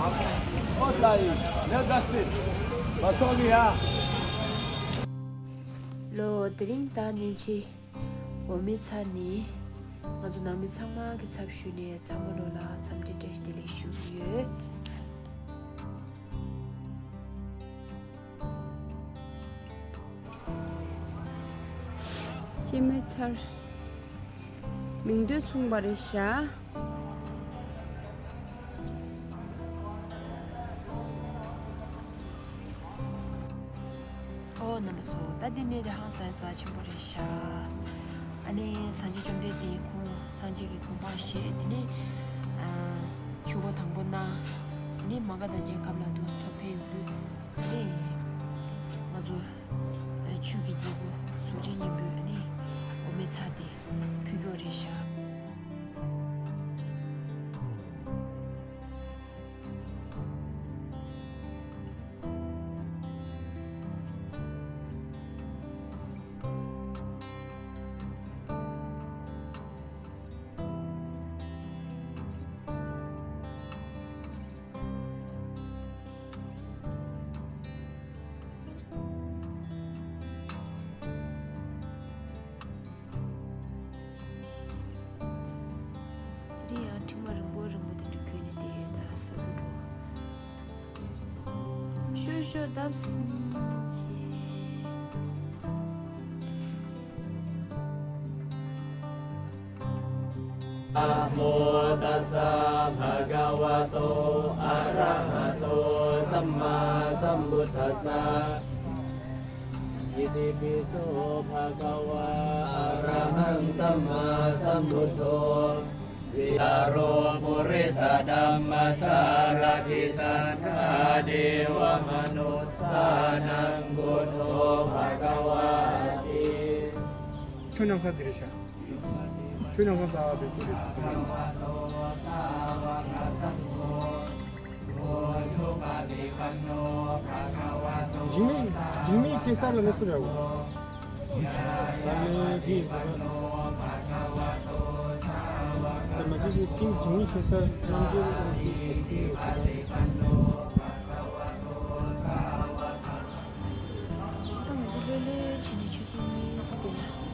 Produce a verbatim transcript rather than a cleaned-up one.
ཨོ་ལ་ཡི་ལེ་དཱ་སི་མ་སོང་གི་ཡ། ལོ་དེ་རིང་ད་ནི་ཆེ། འོ་མའི་ཚལ་ནི་ང་ཚོ་ནང་མི་ཚང་མ་གི་ཚབ་ཞུས་ནས་ཚང་མ་ལོ་ལ་འཚམས་འདྲི་བཀྲ་ཤིས་བདེ་ལེགས་ཞུ་གི་ཡོད། སྐྱེད་མོས་ཚལ་མིང་དོན་མཚུངས་པ་རེད་ཤག། ཨོ་རྣམ་པ་ཚོ། ད་འདི་ནས་དེ་ཧང་སང་རྩ་ཆེན་པོ་རེད་ཤག། ཨ་ནི་སངས་རྒྱས་བཅོམ་ལྡན་འདས་ཁོང་སངས་རྒྱས་ཀྱི་གོ་འཕང་བཞེས། དེ་ནས་ཨ་ཆོས་འཁོར་དང་པོ་གནང་། དེ་ནས་མ་ག་དྷ་རྒྱལ་ཁབ་ལ་འདུག་སེ་ཕེབས་ཡོང་དུས། དེ་ནས་ང་ཚོ་ཆོས་ཀྱི་རྒྱལ་པོ་གཟུགས་ཅན་སྙིང་པོས་ཨ་ནི་འོ་མའི་ཚལ་དེ་ཕུལ་རྒྱུ་རེད་ཤག། དེ་རིང་ཡང་ཁྲིག་མ་རིང་པོ་རིང་པོ་དེ་འདྲ་གྱོན་ནས་བསྡད་ཡོད། ད་ས་རྒྱུ་འགྲོ། ཤོ་ཤོ་བརྡབ་སོང་ཅི། Namo tassa bhagavato arahato sammāsambuddhassa. Itipi so bhagavā arahaṃ sammāsambuddho vijjācaro purisadammasārathi satthā devamanussānaṃ buddho bhagavāti. ཁྱོད་ནམ་ས་འདི་རེད་ཤག། ཁྱོད་ནམ་ས་ད་དེ་ཚོ་རེད་ཤག་ཟེར་ན། འཇིགས་མེད་འཇིགས་མེད་ཁེ་སར་ལ་ནི་སུ་རེད་བ། ད་ལན་དེ་ཡིན་ཟེར་ན། ད་མ་ཅི་ཞིག་ཀིང་འཇིགས་མེད་ཁེ་སར་རྣམ་རྒྱལ་དབང་གི་ཁེ་སར་ཡོད་ཟེར་ན། ད་ང་ཚོ་ལྷོད་ལྷོད་བྱས་ནས་ཆུ་ཚོད་གཉིས་ཟིན་ན།